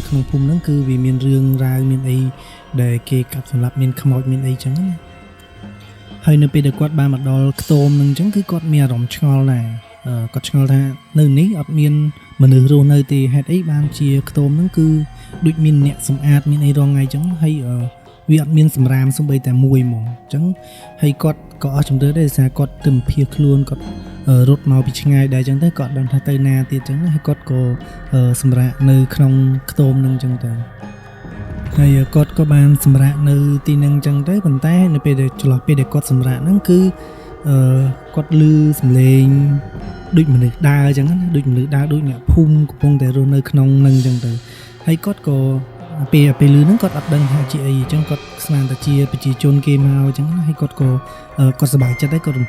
ក្នុងភូមិហ្នឹងគឺវាមានរឿងរ៉ាវមានអីដែលគេកាប់សម្លាប់មានខ្មោចមានអីចឹងណាហើយនៅពេលដែលគាត់បានមកដល់ខ្ទមហ្នឹងចឹងគឺគាត់មានអារម្មណ៍ឆ្ងល់ដែរអឺគាត់ឆ្ងល់ថានៅនេះអត់មានមនុស្សរស់នៅទេហេតុអីបានជាខ្ទមហ្នឹងគឺដូចមានអ្នកសម្អាតមានអីរងថ្ងៃចឹងហើយអឺវាអត់មានសម្រាមសំបីតែមួយហ្មងអញ្ចឹងហើយគាត់ក៏អស់ជំនឿដែរដោយសារគាត់ទៅភៀសខ្លួនគាត់អឺរត់មកពីឆ្ងាយដែរអញ្ចឹងទៅគាត់ដឹងថាទៅណាទៀតអញ្ចឹងហើយគាត់ក៏អឺសម្រាកនៅក្នុងខ្ទមហ្នឹងអញ្ចឹងទៅហើយគាត់ក៏បានសម្រាកនៅទីហ្នឹងអញ្ចឹងទៅប៉ុន្តែនៅពេលដែលចន្លោះពេលដែលគាត់សម្រាកហ្នឹងគឺអឺគាត់ឮសំឡេងដូចមនុស្សដើរអញ្ចឹងណាដូចមនុស្សដើរដូចអ្នកភូមិកំពុងតែរស់នៅក្នុងហ្នឹងអញ្ចឹងទៅហើយគាត់ក៏ពេលពេលឮហ្នឹងគាត់អត់ដឹងថាជាអីអញ្ចឹងគាត់ស្មានតែជាប្រជាជនគេមកអញ្ចឹងណាហើយគាត់ក៏គាត់សប្បាយចិត្តដែរគាត់រំ